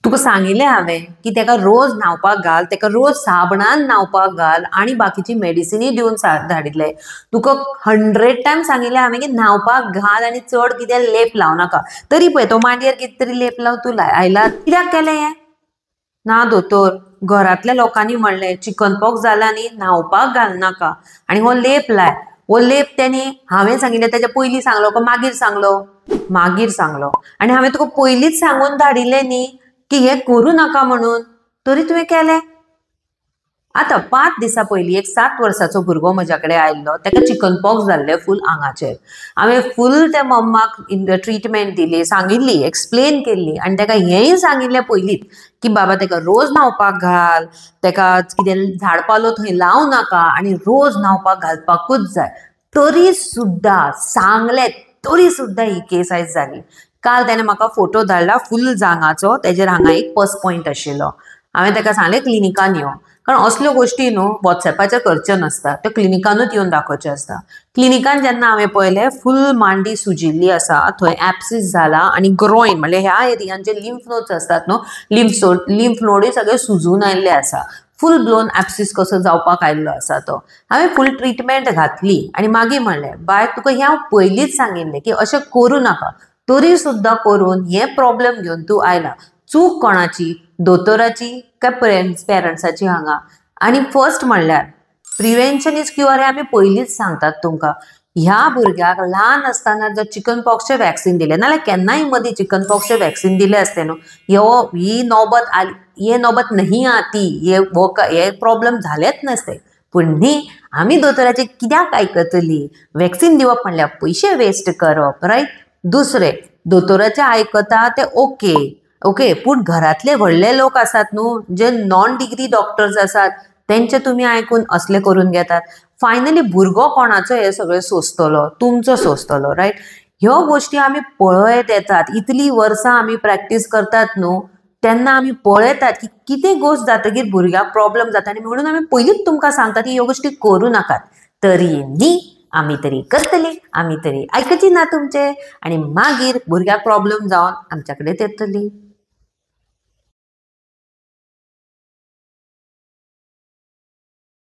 तुका सांगिल्लें हांवें की तेका रोज न्हांवपाक घाल, तेका रोज साबणान न्हांवपाक घाल आनी बाकीची मेडिसिनी दिवन धाडिल्लें. तुका 100 टायम सांगिल्लें हांवें की न्हांवपाक घाल आनी चड कितें लेप लावं नाका. तरी पळय तो मांडयेर कितें तरी लेप लावन तूं आयला. कित्याक केलें हें? ना दोतोर, घरांतल्या लोकांनी म्हणलें चिकन पॉक्स जाला न्ही, न्हांवपाक घालनाका आनी हो लेप लाय. हो लेप तेणी हांवें सांगिल्लें तेच्या पयलीं सांगलो काय मागीर सांगलो? मागीर सांगलो. आनी हांवें तुका पयलींच सांगून धाडिल्लें न्ही की हें करूं नाका म्हणून, तरी तुवें केलें. आतां 5 दिसां पयलीं एक 7 वर्साचो भुरगो म्हज्या कडेन आयिल्लो, ताका चिकन पॉक्स जाल्लें फूल आंगाचेर. हांवें फूल त्या मम्माक ट्रिटमेंट दिली, सांगिल्ली, एक्सप्लेन केल्ली आनी ताका हेंय सांगिल्लें पयलींच की बाबा ताका रोज न्हांवपाक घाल, ताका कितें झाडपालो थंय लावं नाका आनी रोज न्हांवपाक घालपाकूच जाय. तरी सुद्दां सांगलें, तरी सुद्दां ही केस आयज जाली. काल तेणें म्हाका फोटो धाडला फूल जांगाचो, तेजेर हांगा एक पस पॉयंट आशिल्लो. हांवें ताका सांगलें क्लिनिकान यो, कारण असल्यो गोश्टी न्हू वॉट्सॅपाचेर करच्यो नासता, त्यो क्लिनिकानूच येवन दाखोवच्यो आसता. क्लिनिकान जेन्ना हांवें पळयलें फूल मांडी सुजिल्ली आसा, थंय एप्सिस जाला आनी ग्रोइन म्हणल्यार ह्या एरियान जे लिम्फ नोड्स आसतात न्हू, लिम्फ नोडूय सगळे सुजून आयिल्ले आसा. फूल ब्लोन एप्सिस कसो जावपाक आयिल्लो आसा तो. हांवें फूल ट्रिटमेंट घातली आनी मागीर म्हणलें बाय तुका हें हांव पयलींच सांगिल्लें की अशें करूं नाका, तरी सुद्दां करून हे प्रॉब्लम घेवन तूं आयला. चूक कोणाची? दोतोराची काय पेरंट्साची हांगा? आनी फर्स्ट म्हणल्यार प्रिवेन्शन is cure हें आमी पयलींच सांगतात तुमकां. ह्या भुरग्याक ल्हान आसतना जर चिकन पॉक्सचें वॅक्सिन दिलें नाल्यार केन्नाय मदीं चिकन पॉक्सचें वॅक्सिन दिलें आसतें न्हू, ह्यो ही नौबत आली, हे नौबत नहीं आती, हे प्रॉब्लम जालेच नासते. पूण न्ही, आमी दोतोराचें कित्याक आयकतली? वॅक्सिन दिवप म्हणल्यार पयशे वेस्ट करप, रायट? दुसरें, दोतोराचें आयकता ते ओके ओके, पूण घरांतले व्हडले लोक आसात न्हू जे नॉन डिग्री डॉक्टर्स आसात तेंचे तुमी आयकून असले करून घेतात. फायनली भुरगो कोणाचो हे सगळें सोंसतलो? तुमचो सोंसतलो, रायट? ह्यो गोश्टी आमी पळयत येतात, इतलीं वर्सां आमी प्रॅक्टीस करतात न्हू, तेन्ना आमी पळयतात की कितें गोश्ट जातकीर भुरग्याक प्रॉब्लम जाता आनी म्हणून आमी पयलींच तुमकां सांगतात की ह्यो गोश्टी करूं नाकात. तरी न्ही आमी तरी करतली, आमी तरी आयकची ना तुमचे, आनी मागीर भुरग्याक प्रॉब्लम जावन आमच्या कडेन येतली.